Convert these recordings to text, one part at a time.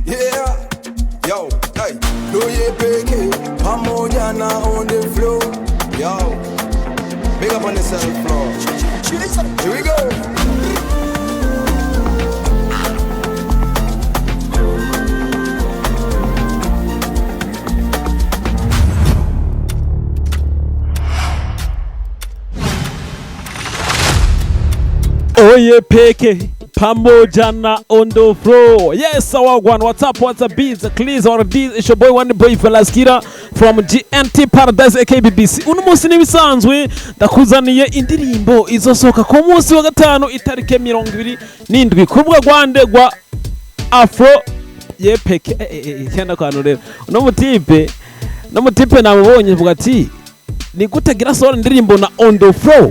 Yeah, yo, hey, Louis Peke, pamoja na on the floor. Yo, big up on yourself, floor. Here we go. Oye peke pamoja na on the floor. Yes, wagwan. What's up? What's up? Beats, Clears, or D. It's your boy One Boy Velaskira from GNT Paradise AKBBC. Uno munsi n'ibisanzwe ndakuzaniye indirimbo izosohoka ku munsi wa gatanu, itariki 27, ku rubuga rwande rwa Afro Yepeke. Cyenda kantu rero. Uno mutipe namubonye mvuga ati ni gute agira sohora indirimbo na on the floor,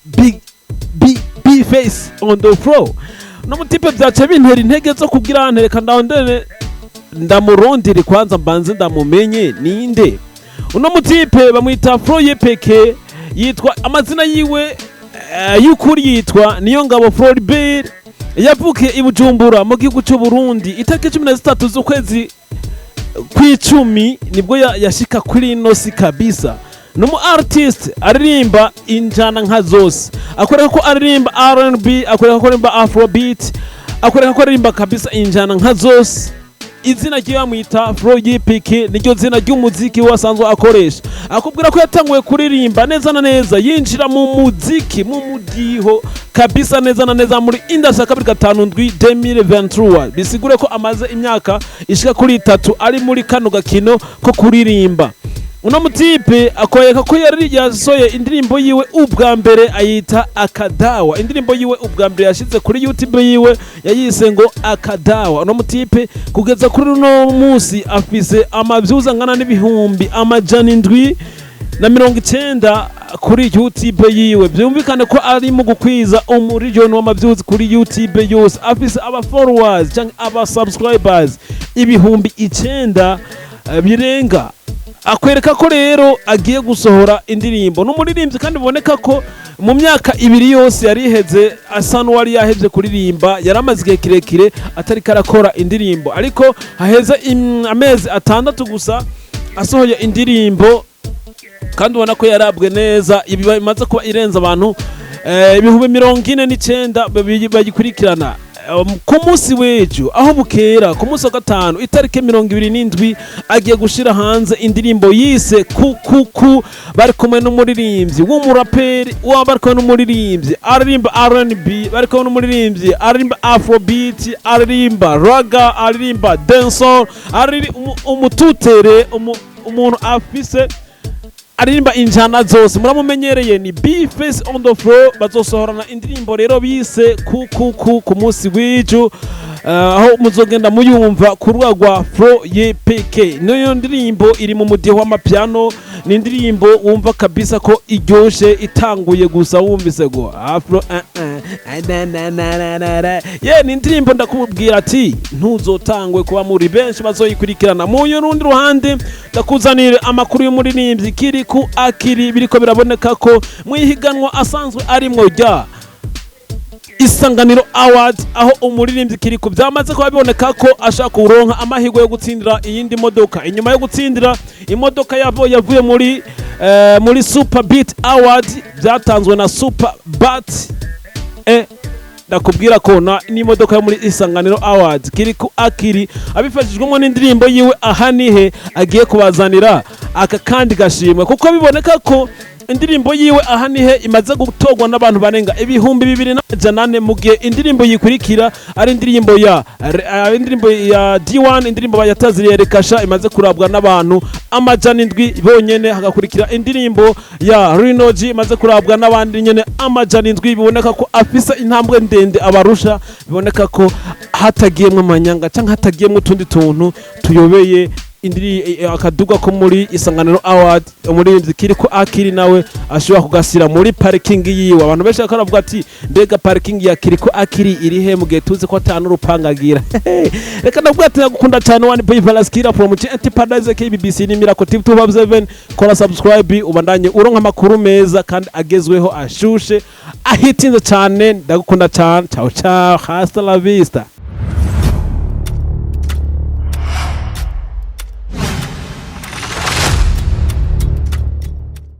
big B B face on the floor. No mutipe byace bintera intege zo kugira ntereka ndondere ndamurondere, kwanza mbanze ndamumenye ninde. Uno mutipe bamwita Fro Yepeke, yitwa amazina yiwe y'ukuri yitwa Niyongabo Floribert. Yavukiye i Bujumbura mu gihugu cy'u Burundi itariki 13 z'ukwezi kw'icumi, nibwo yashika kuri ino si kabisa. Ni umu artist aririmba injana nka zose, akwereka ko aririmba R&B, akwereka ko aririmba afrobeat, akwereka ko aririmba kabisa injana nka zose. Izina ryiwe bamwita Fro Yipiki, niryo zina ry'umuziki we asanzwe akoresha. Akubwira ko yatanguye kuririmba neza na neza, yinjira mu muziki, mu mudiho kabisa, neza na neza muri industry ya 257 2023. Bisigure ko amaze imyaka ishika kuri 3 ari muri kano gakino ko kuririmba. Uno mutipe akwereka ko yari yasoye indirimbo yiwe ubwa mbere, ayita Akadawa. Indirimbo yiwe ubwa mbere yashize kuri YouTube yiwe yayise ngo Akadawa. Uno mutipe kugeza kuri uno munsi afise amavyuza angana n'790,000 kuri YouTube yiwe. Byumvikane ko ari mu gukwiza umuriyoni w'amavyuzi kuri YouTube yose. Afise aba followers cyangwa aba subscribers 9000 birenga. Akwereka ko rero agiye gusohora indirimbo n'umuririmbyi, kandi biboneka ko mu myaka 2 yose yari iheze asa n'uwari yahevye kuririmba. Yari amaze igihe kirekire atariko arakora indirimbo, ariko haheze amezi 6 gusa asohoye indirimbo, kandi ubona ko yarabwe neza. Ibi bimaze kuba irenza abantu 49,000 bayikurikirana. Ku munsi w'ejo aho bukera, ku munsi wa gatanu, itariki 27, agiye gushira hanze indirimbo yise ku ku ku, bari kumwe n'umuririmbyi w'umuraperi wa, bari kumwe n'umuririmbyi aririmba R&B, bari kumwe n'umuririmbyi aririmba afrobeat, aririmba ragga, aririmba dancehall, umututere umuntu afise aririmba injana zose, muramumenyereye, ni B Face on the floor. Bazosohorana indirimbo rero bise ku ku ku ku munsi w'ejo, aho muzogenda muyumva ku rubuga rwa Fro YPK. Niyo ndirimbo iri mu mudiho w'amapiano, ni indirimbo wumva kabisa ko iryoshe, itanguye gusa wumvise ngo afro na na na na na na. Ye, ni indirimbo ndakubwira ati ntuzotangwe kuba muri benshi bazoyikurikirana. Mu rundi ruhande ndakuzanira amakuru y'umuririmbyi Kirikou Akili. Biriko biraboneka ko mu ihiganwa asanzwe arimwo rya Isanganiro Award, aho umuririmbyi Kirikou byamaze kuba biboneka ko ashaka kuronka amahirwe yo gutsindira iyindi modoka, inyuma yo gutsindira imodoka yavo yavuye muri Super Beat Award byatanzwe na Super Bat. Ndakubwira ko na n'imodoka yo muri Isanganiro Awards, Kirikou Akili abifashijwemo n'indirimbo yiwe Aha Nihe, agiye kubazanira aka kandi gashimwe, kuko biboneka ko indirimbo yiwe Aha Nihe imaze gutorwa n'abantu barenga 2400, mu gihe indirimbo yikurikira ari indirimbo ya D1, indirimbo yataziriye Rekasha, imaze kurabwa n'abantu 700 bonyene, hagakurikira indirimbo ya Rinoji imaze kurabwa n'abandi nyene 700. Biboneka ko afise intambwe ndende abarusha, biboneka ko hatagiyemwo amanyanga canke hatagiyemwo utundi tuntu tuyobeye. Indiri akaduga ko muri Isanganiro Award, umuririmbyi Kiriko Akiri nawe ashobora kugasira muri parking yiwe. Abantu benshi bakaba bavuga ati: "Mbega parking ya Kiriko Akiri irihe, mu gihe tuzi ko atanu urupangagira?" Reka ndavuga ati ndagukunda cyane. One Boy Valaskira from GNT Paradise, KBBC ni Miracle TV 257. Kora subscribe, ubandanye uronka amakuru meza kandi agezweho, ashushe, ahitinze cyane. Ndagukunda cyane. Ciao ciao, hasta la vista.